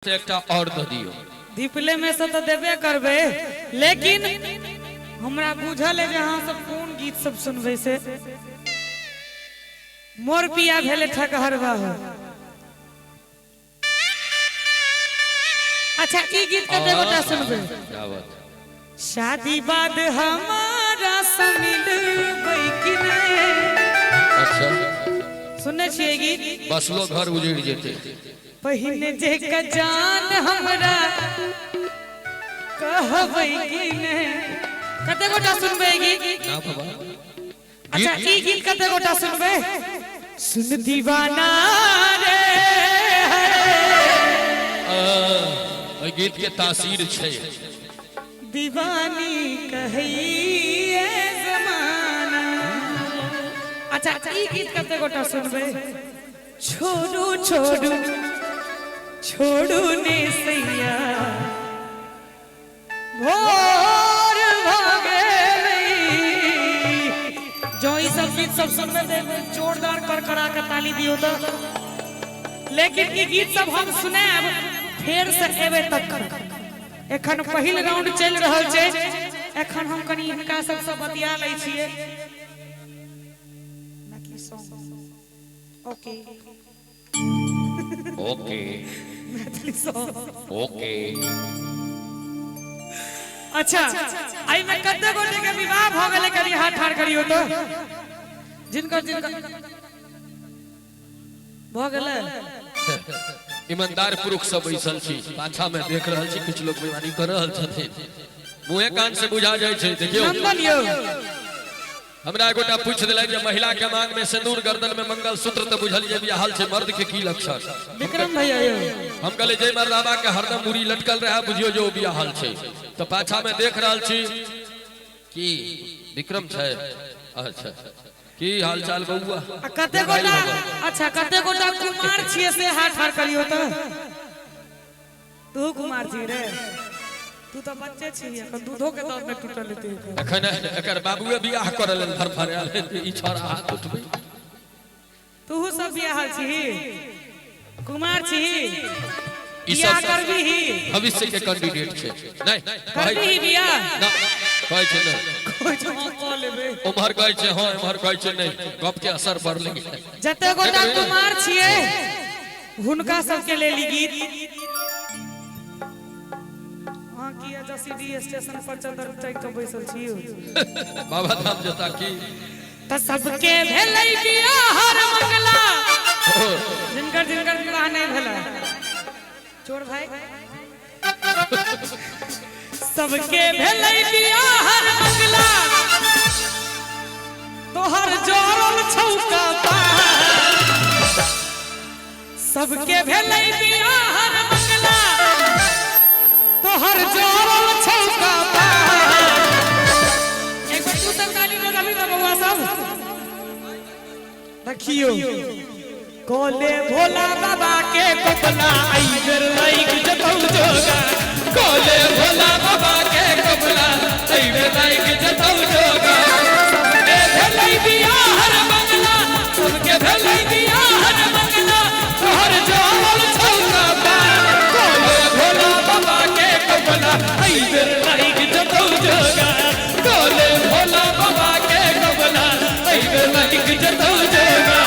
एकटा और दऽ दियौ। धीपले में से तऽ देबे करबै, लेकिन हमरा बुझल है जे अहाँ सब कोन गीत सब सुनबै से। मोर पिया भेले ठकहरवा हो। अच्छा ई गीत कते गोटा सुनबै? क्या बात। शादी बाद हमारा से मिलबै कि नहि? अच्छा सुनने छियै गीत? बसलो घर उजड़ि जेतै। पहिने जे जान हमरा कहबै कि नहि? कते गोटा सुनबै गीत? ना बाबा। अच्छा ई गीत कते गोटा सुनबै? सुन दीवाना रे। एहि गीत के तासीर छै। दीवानी कहैये जमाना। अच्छा ई गीत कते गोटा सुनबै? छोड़ू छोड़ू छोड़ू ने सैया भोर भऽ गेलै। जो ई सब गीत सब सुनबै तऽ एक बेर जोरदार करकरा के ताली दियौ तऽ। लेकिन ई गीत सब हम सुनायब फेर से एबै तखन। एखन पहिल राउंड चलि रहल छै, एखन हम कनि हिनका सबसँ बतिया लै छियै। Maithili song okay. Okay. Maithili song okay. अच्छा एहिमे कते गोटे के विवाह भऽ गेलै? कनि हाथ ठाढ़ करियौ तऽ, जिनकर जिनकर भऽ गेलै। ईमानदार पुरुष सब बैसल छी, पाछा में देख रहल छी किछु लोग बेईमानी कर रहल छथिन, मुँहे कान से बुझा जाइ छै। देखियौ नंदन यौ, हमरा एगोटा पूछि देलक जे महिला के मांग में सिंदूर, गर्दन में मंगलसूत्र, तऽ बुझलियै बियाहल छै, मर्द के की लक्षण? विक्रम भैया यौ, हम कहले जे मर्दाबा के हरदम मुड़ी लटकल रहे बुझियो जे ओ बियाहल छै। तऽ पाछा में देख रहल छी की विक्रम छै। अच्छा की हाल चाल बउआ? आ कते गोटा, अच्छा कते गोटा कुमार छियै से हाथ ठाढ़ करियौ तऽ। तू कुमार छी रे? तू तऽ बच्चे छी, एखन दूधो के दाँत नहि टूटल हेतै एकर। एखन एकर बाबुए बियाह करऽ लेल धरफड़ायल हेतै, ई छौड़ा हाथ उठबै। तूहू सब बियाहल छी? कुमार छी? ई बियाह सब करबीही? भविष्य के कैंडिडेट छै। नहि कहै करबीही बियाह? ना, कहै छै नहि। कहै छै हँ कऽ लेबै। उम्हर कहै छै हँ, एम्हर कहै छै नहि। गप के असर पड़लै। जते गोटा कुमार छियै हुनका सबके लेल ई गीत। अहाँ किया जसीडी स्टेशन पर चदर टांगि कऽ बैसल छी यौ? बाबा धाम जता की? तऽ सबके भेलै बियाह हर मंगला। जिनकर जिनकर विवाह नहि भेलै, चोर भाई, सबके भेलै बियाह हर मंगला, तोहर जोड़ल छौ कपार। सबके भेलै बियाह हर मंगला, तोहर जोड़ल छौ कपार। एक बेर तू सब ताली बजाबी तऽ बौआ सब। देखियो कोले भोला बाबा के कपला आई बेर लाइक जतौ जोगा। कोले भोला बाबा के कपला एहि लाइक जतौ जोगा। सबके भेलै बियाह हर बंगला, सबके भेलै बियाह हर बंगला, तोहर जोड़ल छौ कपार। कोले भोला बाबा के कपला एहि बेर लाइक जतौ जोगा। कोले भोला बाबा के कपला एहि बेर लाइक जतौ जोगा।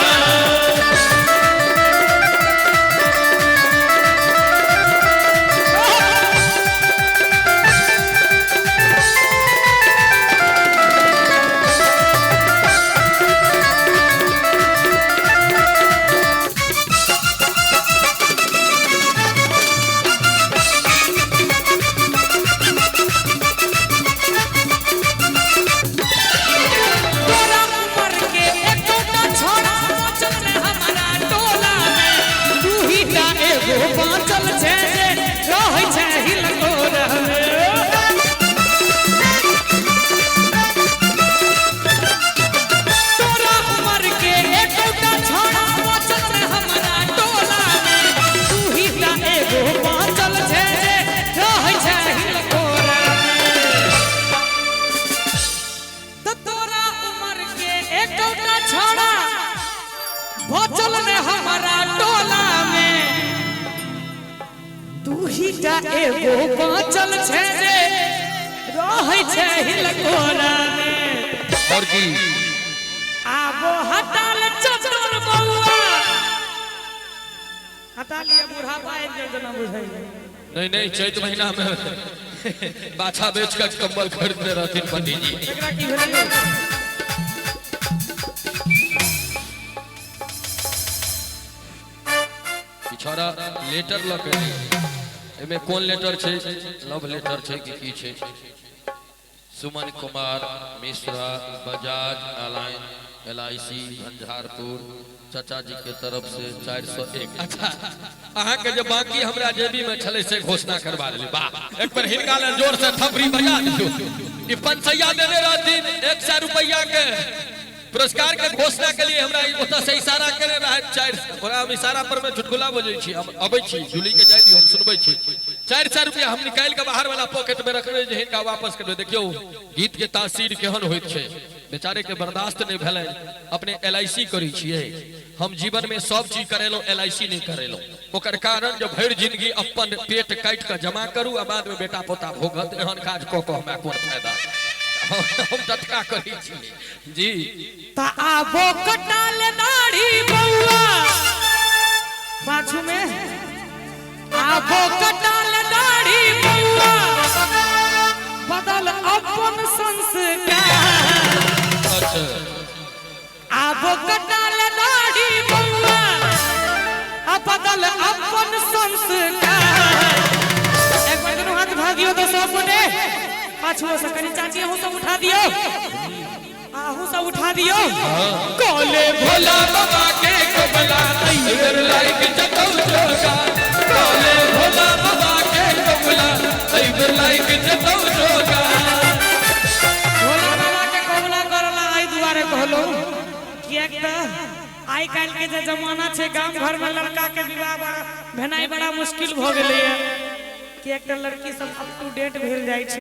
तू ही टा एगो बाँचल छै जे रहै छै हिलकोरा में। और की आबो हटाल चतुर बउआ, हटा लिअ, बुढ़ापा आबि गेल जेना बुझाइए। नहीं नहीं, चैत महीना में बाछा बेच कर कंबल खरीदने रहथिन पंडित जी। एकरा की भेलै? पिछौड़ा लेटर लऽ के एहिमे कोन लेटर छै? लव लेटर छै कि की छै? Suman Kumar Mishra, Bajaj align LIC Jhanjharpur, चाचा जी के तरफ से 401। अच्छा, अहाँ के जे बाकी हमरा जेबी में छलै से घोषणा करवा देली। वाह, एक बार हिनका ले जोर से थपड़ी बजा दियौ। ई 500 देने रहथिन 100 रुपया के पुरस्कार के घोषणा के लिए। हमरा ओतऽ से इशारा केने रहे 4, ओकरा हम इशारा पर में चुटकुला बजै छी। हम अबै छी, जूली के जाय दियौ, हम सुनबै छी। 400 रुपया हम निकालि के बाहर वाला पॉकेट में रखने जे हिनका वापस करबै। देखियौ गीत के तासीर केहन होइत छै। बेचारे के बर्दाश्त नहीं भेलै। अपने LIC करै छियै, हम जीवन में सब चीज करेलहुँ, LIC नहीं करेलहुँ। ओकर कारण जे भरि जिंदगी अपन पेट काटि के जमा करू आ बाद में बेटा पोता भोगत, एहन काज कऽ कऽ हमरा कोन फायदा? हम टटका करै छी जी। त आबो कटाल दाढ़ी बउआ, पाछू में आबो कटाल दाढ़ी बउआ, बदल अपन संस्कार। अच्छा। आबो कटाल दाढ़ी बउआ, आ बदल अपन संस्कार। एक बार दुनू हाथ उठा दियौ तो सब गोटे पाछुओ से। कनी चाची अहूँ सब उठा दियौ, अहूँ सब उठा दियौ। कोले भोला बाबा के कबला इधर लाइक जतौ जोगा। कोले भोला बाबा के कबला इधर लाइक जतौ जोगा। भोला बाबा के कबूला करला एहि दुआरे कहलहुँ किएक तऽ आइ काल्हि के जे जमाना छै, गाम घर में लड़का के विवाह बड़ा भेनाइ बड़ा मुश्किल भऽ गेलैए, किएक तऽ लड़की सब अप टू डेट भेल जाइ छै।